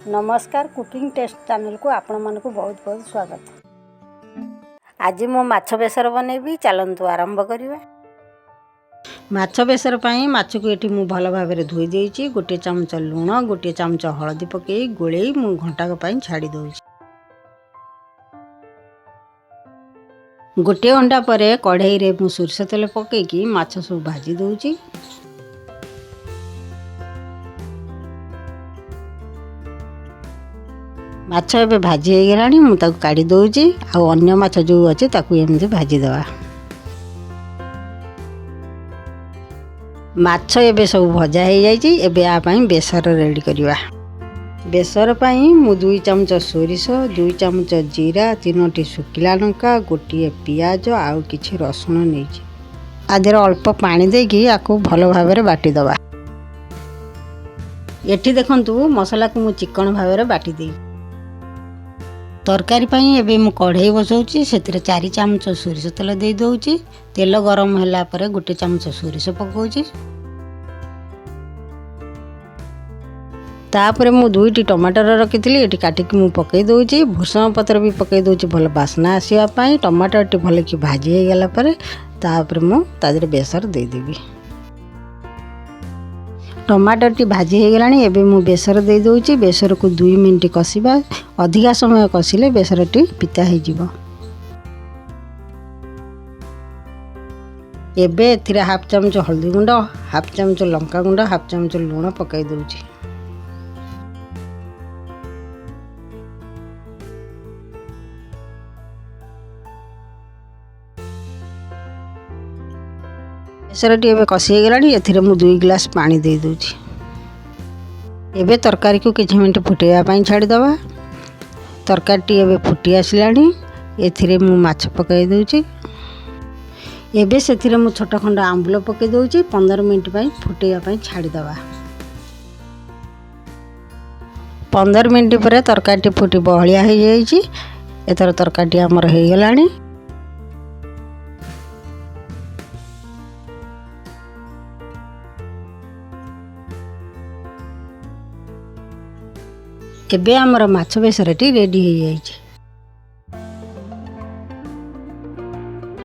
ନମସ୍କାର, cooking test ଚ୍ୟାନେଲକୁ ଆପଣମାନଙ୍କୁ ବହୁତ ବହୁତ ସ୍ୱାଗତ। ଆଜି ମୁଁ ମାଛ ବେସର ବନେଇବି। ଚାଲନ୍ତୁ ଆରମ୍ଭ କରିବା। ମାଛ ବେସର ପାଇଁ ମାଛକୁ ଏଠି ମୁଁ ଭଲ ଭାବରେ ଧୋଇ ଦେଇଛି। 1 ଚାମଚ ଲୁଣ, 1 ଚାମଚ ହଳଦୀ ପକାଇ ଗୋଳେଇ ମୁଁ ଘଣ୍ଟାକ ପାଇଁ ଛାଡ଼ି ଦେଉଛି। 1 ଘଣ୍ଟା ପରେ କଢ଼େଇରେ ମୁଁ ସୋରିଷ ତେଲ ପକାଇକି ମାଛ ସବୁ ଭାଜି ଦେଉଛି। ମାଛ ଏବେ ଭାଜି ହେଇଗଲାଣି, ମୁଁ ତାକୁ କାଢ଼ି ଦେଉଛି। ଆଉ ଅନ୍ୟ ମାଛ ଯେଉଁ ଅଛି ତାକୁ ଏମିତି ଭାଜିଦେବା। ମାଛ ଏବେ ସବୁ ଭଜା ହେଇଯାଇଛି। ଏବେ ୟା ପାଇଁ ବେସର ରେଡ଼ି କରିବା। ବେସର ପାଇଁ ମୁଁ 2 ଚାମଚ ସୋରିଷ, 2 ଚାମଚ ଜିରା, 3ଟି ଶୁଖିଲା ଲଙ୍କା, 1 ପିଆଜ ଆଉ କିଛି ରସୁଣ ନେଇଛି। ଆ ଦେହରେ ଅଳ୍ପ ପାଣି ଦେଇକି ୟାକୁ ଭଲ ଭାବରେ ବାଟିଦେବା। ଏଠି ଦେଖନ୍ତୁ, ମସଲାକୁ ମୁଁ ଚିକଣ ଭାବରେ ବାଟି ଦେଇଛି। ତରକାରୀ ପାଇଁ ଏବେ ମୁଁ କଢ଼େଇ ବସାଉଛି। ସେଥିରେ 4 ଚାମଚ ସୋରିଷ ତେଲ ଦେଇଦେଉଛି। ତେଲ ଗରମ ହେଲା ପରେ 1 ଚାମଚ ସୋରିଷ ପକାଉଛି। ତାପରେ ମୁଁ 2ଟି ଟମାଟର ରଖିଥିଲି, ଏଠି କାଟିକି ମୁଁ ପକାଇ ଦେଉଛି। ଭୃଷଙ୍ଗ ପତ୍ର ବି ପକାଇ ଦେଉଛି ଭଲ ବାସ୍ନା ଆସିବା ପାଇଁ। ଟମାଟରଟି ଭଲକି ଭାଜି ହେଇଗଲା ପରେ ତାପରେ ମୁଁ ତା ଦେହରେ ବେସର ଦେଇଦେବି। ଟମାଟରଟି ଭାଜି ହେଇଗଲାଣି, ଏବେ ମୁଁ ବେସର ଦେଇଦେଉଛି। ବେସରକୁ 2 ମିନିଟ୍ କଷିବା। ଅଧିକା ସମୟ କଷିଲେ ବେସରଟି ପିତା ହେଇଯିବ। ଏବେ ଏଥିରେ ହାଫ୍ ଚାମଚ ହଳଦୀ ଗୁଣ୍ଡ, ହାଫ୍ ଚାମଚ ଲଙ୍କା ଗୁଣ୍ଡ, ହାଫ୍ ଚାମଚ ଲୁଣ ପକାଇ ଦେଉଛି। ବେସରଟି ଏବେ କଷି ହେଇଗଲାଣି। ଏଥିରେ ମୁଁ 2 ଗ୍ଲାସ୍ ପାଣି ଦେଇଦେଉଛି। ଏବେ ତରକାରୀକୁ କିଛି ମିନିଟ୍ ଫୁଟାଇବା ପାଇଁ ଛାଡ଼ିଦେବା। ତରକାରୀଟି ଏବେ ଫୁଟି ଆସିଲାଣି। ଏଥିରେ ମୁଁ ମାଛ ପକାଇ ଦେଉଛି। ଏବେ ସେଥିରେ ମୁଁ ଛୋଟ ଖଣ୍ଡ ଆମ୍ବୁଲ ପକାଇ ଦେଉଛି। 15 ମିନିଟ୍ ପାଇଁ ଫୁଟାଇବା ପାଇଁ ଛାଡ଼ିଦେବା। 15 ମିନିଟ୍ ପରେ ତରକାରୀଟି ଫୁଟି ବହଳିଆ ହେଇଯାଇଛି। ଏଥର ତରକାରୀଟି ଆମର ହେଇଗଲାଣି। ଏବେ ଆମର ମାଛ ବେସରଟି ରେଡ଼ି ହେଇଯାଇଛି।